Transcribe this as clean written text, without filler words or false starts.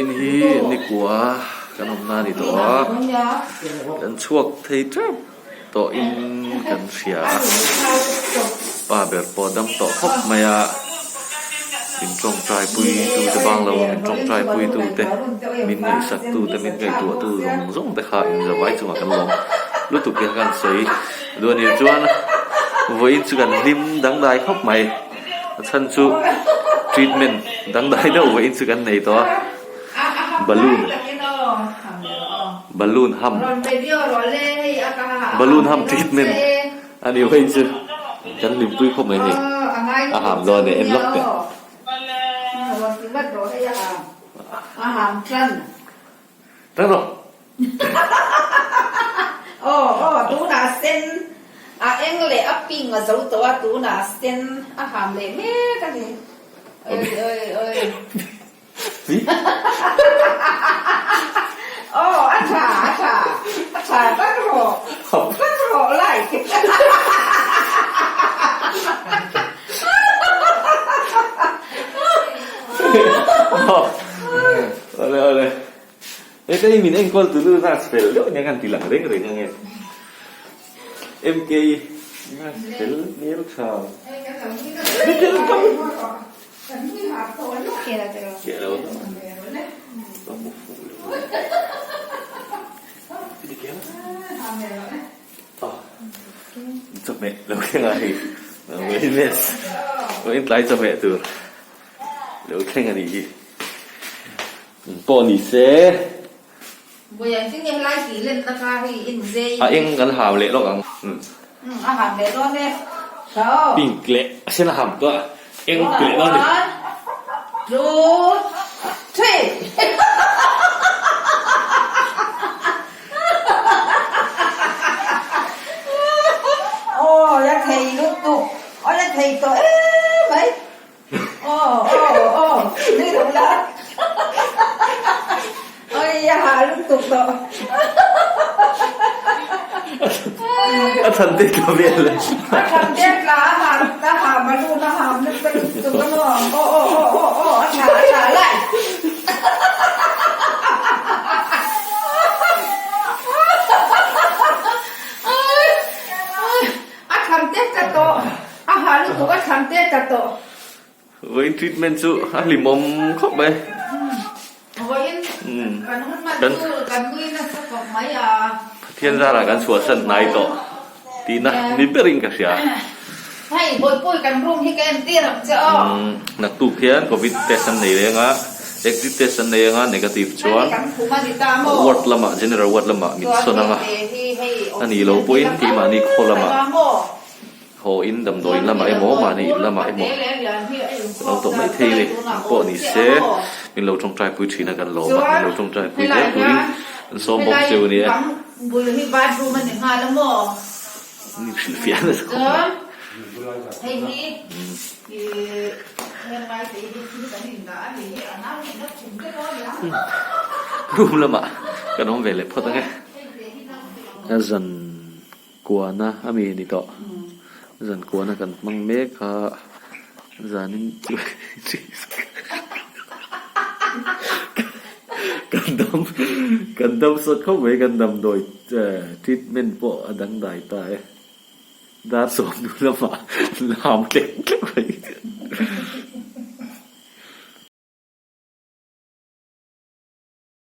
Vawiin hi nikua kan awmna a ni tawh a, kan chhuak thei tep tawhin kan hria a, pa ber pawh a dam tawh khawp mai a, min tawngtai pui tute bang lo min tawngtai pui tute min ngaihsak tute min ngaihtuah tu zawng zawng te kha inzavai chungah kan lawm lutuk te kha kan sawi duh a nih chuan vawiin chu kan hlim dangdai khawp mai. A chhan chu treatment dangdai deuh vawiin chu kan nei tawh a, balloon balloon ham balloon ham treatment a ni vawiin chu kan hlimpui khawp mai hei a ham dawn e en lawk teh. Tang rawh. Aw aw tunah sen a eng leh a pink a zo tawh a tunah sen a ham leh mek a ni. Oi oi oi. Aw a tha a tha a tha tak rawh tak rawh like. Ole ole. Heta hi min enkawl tu nu nurse fel deuh nia kan ti lang reng reng ange. MK nurse fel hmel tha. Keh lo ka hmu fuh lo. Chawhmeh lo thleng a hei. Vawiin tlai chawhmeh tur lo thleng a nih hi. Pawh ni se. Vawiin chu nge helai tih lenna kha hei in zei. A eng kan ham leh lawk ang. A ham leh dawn e. Tho. Pink leh a sen a ham tawh a. Eng ti leh dawn a ni. One, two, three. Aw la thei lutuk. Aw la thei tawh em mai. Aw aw aw nui lo la Oi a hah lutuk tawh. A than te tla vel e. A than te tla a hah a hah balloon a hah nasa lutuk a maw aw aw aw aw aw a tha a tha lai. A tham te tla tawh. A ha lutuk a tham te ta tawh. Vawiin treatment chu a hlimawm khawp mai. Vawiin kan hun hman chu kan nui nasa khawp mai a. Pathian zarah kan chhuahsan hnai tawh tihna ni berin ka hria. Hei Bawihpui kan room hi ka entir ang che aw. Naktuk hian covid test an nei reng a, exit test an nei anga negative chuan ward lamah general ward lamah min sawn anga a nih loh pawhin keimahni khaw lamah Haw in damdawiin lamah emaw mahni in lamah emaw kan lo tawh mai thei a ni. Eng pawh ni se min lo tawngtai pui thin a kan lawm a, min lo tawngtai pui zel turin kan sawm bawk cheu a ni e. Ni hrilh fiah nasa khawp mai. Room lamah kan awm ve leh phawt ang e. A zan. Kuana a mi ni tawh. Zan kuana kan hmang mek a, zanin chu kan dam kan dam sawt khawp mai kan damdawi treatment pawh a dangdai ta e. Dar sawm hnu lamah lam tlek tlek mai.